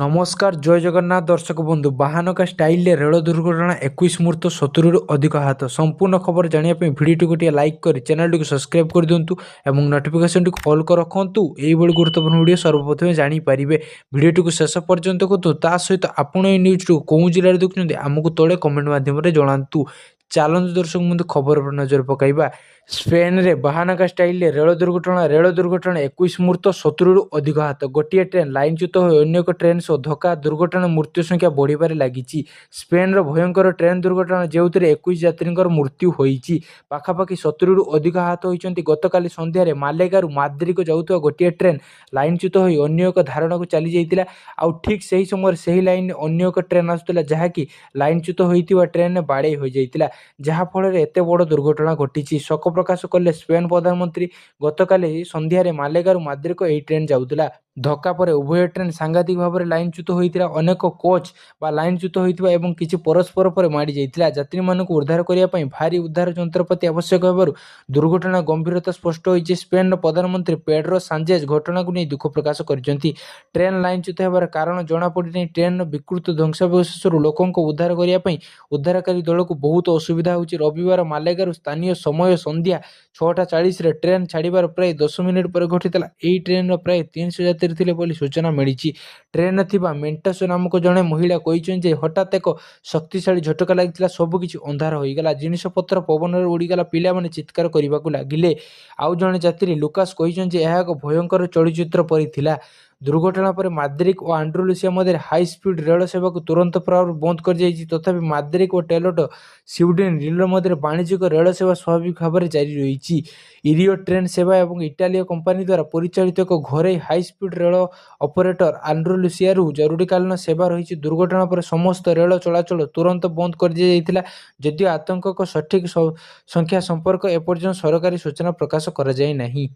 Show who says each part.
Speaker 1: ନମସ୍କାର, ଜୟ ଜଗନ୍ନାଥ ଦର୍ଶକ ବନ୍ଧୁ। ବାହାନଗା ଷ୍ଟାଇଲରେ ରେଳ ଦୁର୍ଘଟଣା, 21 ମୃତ, 70ରୁ ଅଧିକ ଆହତ। ସମ୍ପୂର୍ଣ୍ଣ ଖବର ଜାଣିବା ପାଇଁ ଭିଡ଼ିଓଟିକୁ ଗୋଟିଏ ଲାଇକ୍ କରି ଚ୍ୟାନେଲଟିକୁ ସବସ୍କ୍ରାଇବ୍ କରିଦିଅନ୍ତୁ ଏବଂ ନୋଟିଫିକେସନଟିକୁ ଅଲ୍ କରି ରଖନ୍ତୁ। ଏଇଭଳି ଗୁରୁତ୍ୱପୂର୍ଣ୍ଣ ଭିଡ଼ିଓ ସର୍ବପ୍ରଥମେ ଜାଣିପାରିବେ। ଭିଡ଼ିଓଟିକୁ ଶେଷ ପର୍ଯ୍ୟନ୍ତ ଦେଖନ୍ତୁ। ତା ସହିତ ଆପଣ ଏଇ ନ୍ୟୁଜ୍ଟିକୁ କେଉଁ ଜିଲ୍ଲାରେ ଦେଖୁଛନ୍ତି, ଆମକୁ ତଳେ କମେଣ୍ଟ ମାଧ୍ୟମରେ ଜଣାନ୍ତୁ। ଚାଲନ୍ତୁ ଦର୍ଶକ ବନ୍ଧୁ, ଖବର ଉପରେ ନଜର ପକାଇବା। ସ୍ପେନରେ ବାହାନଗା ଷ୍ଟାଇଲରେ ରେଳ ଦୁର୍ଘଟଣା। ରେଳ ଦୁର୍ଘଟଣା, 21 ମୃତ, 70ରୁ ଅଧିକ ଆହତ। ଗୋଟିଏ ଟ୍ରେନ୍ ଲାଇନଚ୍ୟୁତ ହୋଇ ଅନ୍ୟ ଏକ ଟ୍ରେନ୍ ସହ ଧକ୍କା। ଦୁର୍ଘଟଣା ମୃତ୍ୟୁ ସଂଖ୍ୟା ବଢ଼ିବାରେ ଲାଗିଛି। ସ୍ପେନର ଭୟଙ୍କର ଟ୍ରେନ୍ ଦୁର୍ଘଟଣା, ଯେଉଁଥିରେ 21 ଯାତ୍ରୀଙ୍କର ମୃତ୍ୟୁ ହୋଇଛି, ପାଖାପାଖି 70ରୁ ଅଧିକ ଆହତ ହୋଇଛନ୍ତି। ଗତକାଲି ସନ୍ଧ୍ୟାରେ ମାଲେଗାରୁ ମାଦ୍ରିଦକୁ ଯାଉଥିବା ଗୋଟିଏ ଟ୍ରେନ୍ ଲାଇନଚ୍ୟୁତ ହୋଇ ଅନ୍ୟ ଏକ ଧାରଣାକୁ ଚାଲିଯାଇଥିଲା। ଆଉ ଠିକ୍ ସେହି ସମୟରେ ସେହି ଲାଇନରେ ଅନ୍ୟ ଏକ ଟ୍ରେନ୍ ଆସୁଥିଲା, ଯାହାକି ଲାଇନଚ୍ୟୁତ ହୋଇଥିବା ଟ୍ରେନ୍ରେ ବାଡ଼େଇ ହୋଇଯାଇଥିଲା, ଯାହାଫଳରେ ଏତେ ବଡ଼ ଦୁର୍ଘଟଣା ଘଟିଛି। ଶୋକ ପ୍ରକାଶ କଲେ ସ୍ପେନ୍ ପ୍ରଧାନମନ୍ତ୍ରୀ। ଗତକାଲି ସନ୍ଧ୍ୟାରେ ମାଲେଗାରୁ ମାଦ୍ରିଦକୁ ଏହି ଟ୍ରେନ୍ ଯାଉଥିଲା। ଧକ୍କା ପରେ ଉଭୟ ଟ୍ରେନ୍ ସାଂଘାତିକ ଭାବରେ ଲାଇନଚ୍ୟୁତ ହୋଇଥିଲା। ଅନେକ କୋଚ୍ ବା ଲାଇନଚ୍ୟୁତ ହୋଇଥିବା ଏବଂ କିଛି ପରସ୍ପର ଉପରେ ମାଡ଼ି ଯାଇଥିଲା। ଯାତ୍ରୀମାନଙ୍କୁ ଉଦ୍ଧାର କରିବା ପାଇଁ ଭାରୀ ଉଦ୍ଧାର ଯନ୍ତ୍ରପାତି ଆବଶ୍ୟକ ହେବାରୁ ଦୁର୍ଘଟଣା ଗମ୍ଭୀରତା ସ୍ପଷ୍ଟ ହୋଇଛି। ସ୍ପେନ୍ର ପ୍ରଧାନମନ୍ତ୍ରୀ ପେଡ୍ରୋ ସାଞ୍ଚେଜ୍ ଘଟଣାକୁ ନେଇ ଦୁଃଖ ପ୍ରକାଶ କରିଛନ୍ତି। ଟ୍ରେନ୍ ଲାଇନଚ୍ୟୁତ ହେବାର କାରଣ ଜଣାପଡ଼ିନାହିଁ। ଟ୍ରେନ୍ର ବିକୃତ ଧ୍ୱଂସାବଶେଷରୁ ଲୋକଙ୍କୁ ଉଦ୍ଧାର କରିବା ପାଇଁ ଉଦ୍ଧାରକାରୀ ଦଳକୁ ବହୁତ ଅସୁବିଧା ହେଉଛି। ରବିବାର ମାଲେଗାରୁ ସ୍ଥାନୀୟ ସମୟ ସନ୍ଧ୍ୟା 6:40ରେ ଟ୍ରେନ୍ ଛାଡ଼ିବାର ପ୍ରାୟ 10 ମିନିଟ୍ ପରେ ଘଟିଥିଲା। ଏହି ଟ୍ରେନ୍ର ପ୍ରାୟ 300 ଯାତ୍ରୀ ଥିଲେ ବୋଲି ସୂଚନା ମିଳିଛି। ଟ୍ରେନ୍ରେ ଥିବା ମେଣ୍ଟସ ନାମକ ଜଣେ ମହିଳା କହିଛନ୍ତି ଯେ ହଠାତ୍ ଏକ ଶକ୍ତିଶାଳୀ ଝଟକା ଲାଗିଥିଲା, ସବୁକିଛି ଅନ୍ଧାର ହୋଇଗଲା, ଜିନିଷପତ୍ର ପବନରେ ଉଡ଼ିଗଲା, ପିଲାମାନେ ଚିତ୍କାର କରିବାକୁ ଲାଗିଲେ। ଆଉ ଜଣେ ଯାତ୍ରୀ ଲୁକାସ କହିଛନ୍ତି ଯେ ଏହା ଏକ ଭୟଙ୍କର ଚଳଚ୍ଚିତ୍ର ପରି ଥିଲା। ଦୁର୍ଘଟଣା ପରେ ମାଦ୍ରିଦ ଓ ଆଣ୍ଡାଲୁସିଆ ମଧ୍ୟରେ ହାଇ ସ୍ପିଡ୍ ରେଳ ସେବାକୁ ତୁରନ୍ତ ପ୍ରଭାବରୁ ବନ୍ଦ କରାଯାଇଛି। ତଥାପି ମାଦ୍ରିଦ ଓ ଟୋଲେଡୋ ସିଉଡାଡ୍ ରିଅଲ ମଧ୍ୟରେ ବାଣିଜ୍ୟିକ ରେଳ ସେବା ସ୍ୱାଭାବିକ ଭାବରେ ଜାରି ରହିଛି। ଇରିଓ ଟ୍ରେନ୍ ସେବା ଏବଂ ଇଟାଲୀୟ କମ୍ପାନୀ ଦ୍ୱାରା ପରିଚାଳିତ ଏକ ଘରୋଇ ହାଇ ସ୍ପିଡ୍ ରେଳ ଅପରେଟର ଆଣ୍ଡାଲୁସିଆରୁ ଜରୁରୀକାଳୀନ ସେବା ରହିଛି। ଦୁର୍ଘଟଣା ପରେ ସମସ୍ତ ରେଳ ଚଳାଚଳ ତୁରନ୍ତ ବନ୍ଦ କରିଦିଆଯାଇଥିଲା, ଯଦିଓ ଆହତଙ୍କ ସଠିକ୍ ସଂଖ୍ୟା ସମ୍ପର୍କରେ ଏପର୍ଯ୍ୟନ୍ତ ସରକାରୀ ସୂଚନା ପ୍ରକାଶ କରାଯାଇ ନାହିଁ।